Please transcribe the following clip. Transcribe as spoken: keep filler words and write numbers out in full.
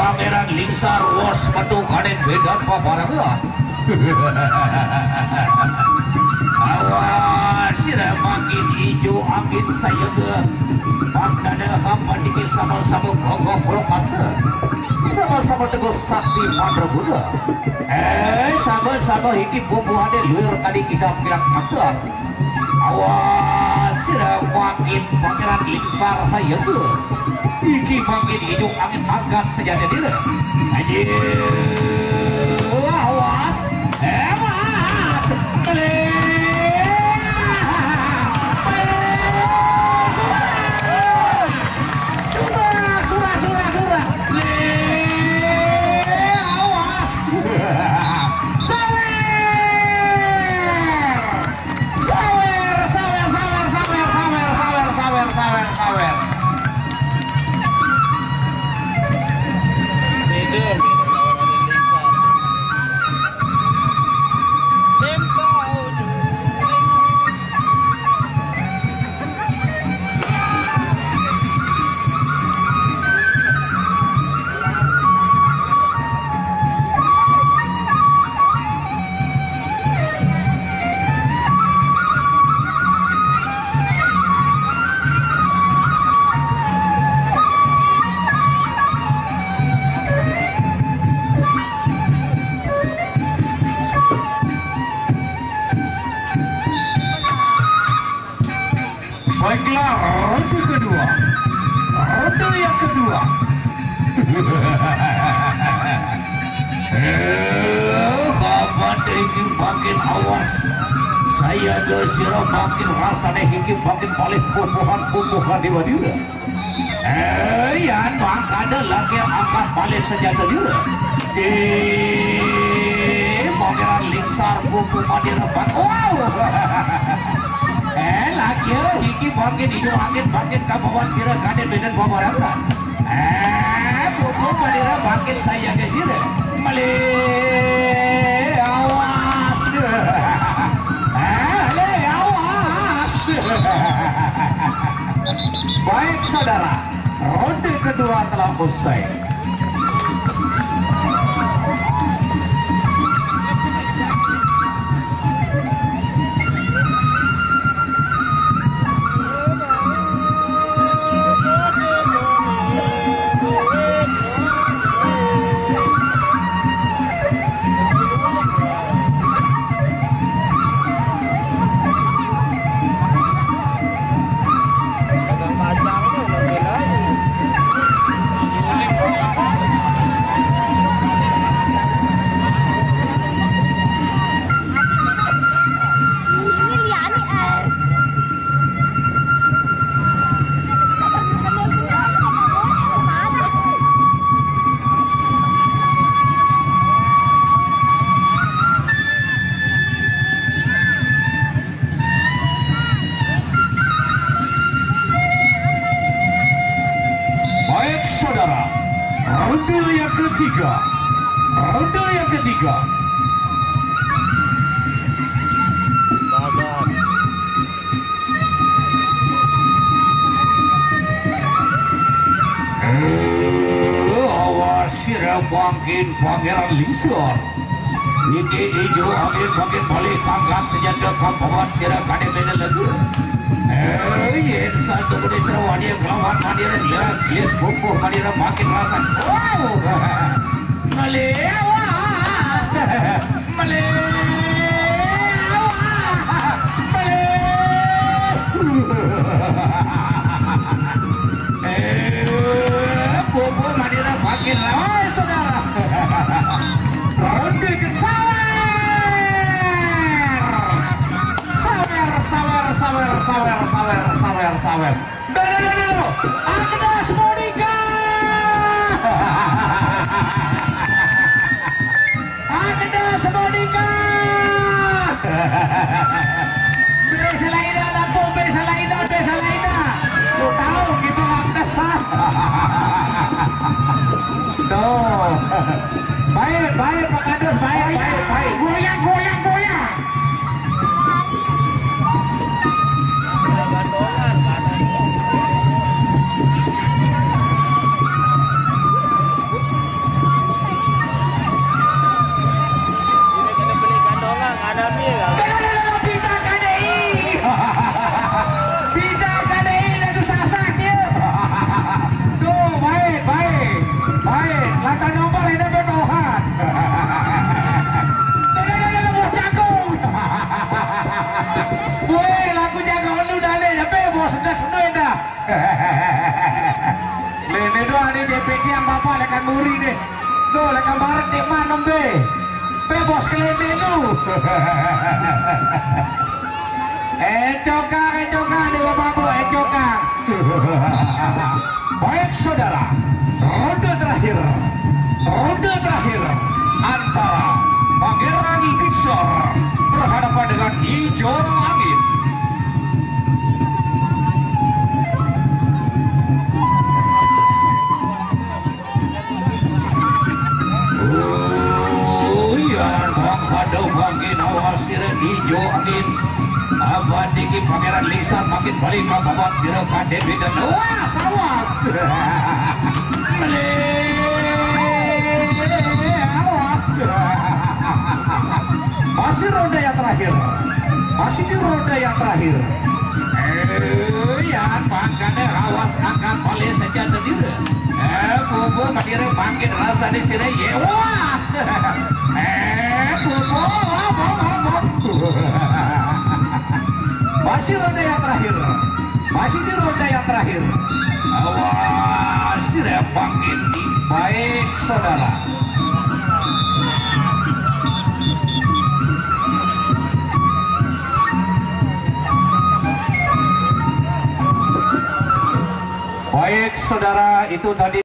Pangeran Lingsar, wos metu kaden bedan paparangan. Awas, sira makin ijo angin sayega. Pangdada hampan iki sama-sama gagah prakasa. Sama-sama teguh sakti mandraguna. Eh, sama-sama iki bubuhane luwir kadi kisah kilat mata. Awas, sira makin Pangeran Lingsar sayega. Iki makin ijo angin angkat senjata dira. Aji. Awas. Eh, mas. Beli. Surah, surah, surah, surah. Le, awas. Sawer. Sawer, sawer, sawer. Baiklah, ronde kedua. Ronde yang kedua. Eh, kapan iki makin awas. Saya ke sira makin rasane iki makin paling pupuhan-pupuhan dewa dira. Eh, yan mangkane lagi angkat balik senjata dira. Eh, Pangeran Lingsar pupu madira bak. Wow. Eh, lagi iki bangkit ijo angin bangkit kapawan sira kaden beden pamaratan. Eh, pupu madira bangkit saya ke sira. Mele, awas. Eh, le, awas. Baik, saudara, ronde kedua telah usai. Baik, saudara, ronde yang ketiga. Ronde yang ketiga. Eh, awas sira bangkit Pangeran Lingsar. Iki ijo angin makin balik angkat senjata kapawan sira kade beda lagu. Eh, yen satu budi sira wani nglawan madira lagi pupuh madira makin rasa. Wow. Melewas. Melewas. Melewas. Eh, pupuh madira makin rasa, saudara. Ronde ke sawer. Sawer, sawer, sawer, sawer, sawer, sawer, sawer. Duh, duh, duh, duh. Agnes Monica. Agnes Monica. Be Salaina, Lampung, be Salaina, be Salaina. Lu tahu gitu Agnes, ah. Tuh. Baik, baik, Pak Kades, baik, baik, baik. Goyang, goyang, goyang. Lele doang nih D P G yang bapak lekan muri nih. Tuh lekan baret nih manem deh. Pe bos kelele lu. Eh cokak, eh cokak nih bapak bu, eh cokak. Baik saudara, ronde terakhir, ronde terakhir antara Pangeran Bixor berhadapan dengan Ijo Angin. Oh iya, bang pada bangin awas sira Ijo Angin. Apa diki Pangeran Lisan makin balik ke bawah sira kadek beda. Awas, awas. Melih. Awas. Masih ronde yang terakhir. Masih di ronde yang terakhir. Eh, ya, makanya awas angkat balik saja tadi. Eh, bubu madire bangkit rasa di sini. Yewas. Eh, bubu, bubu, bubu. Masih ronde yang terakhir. Masih di ronde yang terakhir. Awas, repot ini. Baik, saudara. Baik, saudara, itu tadi.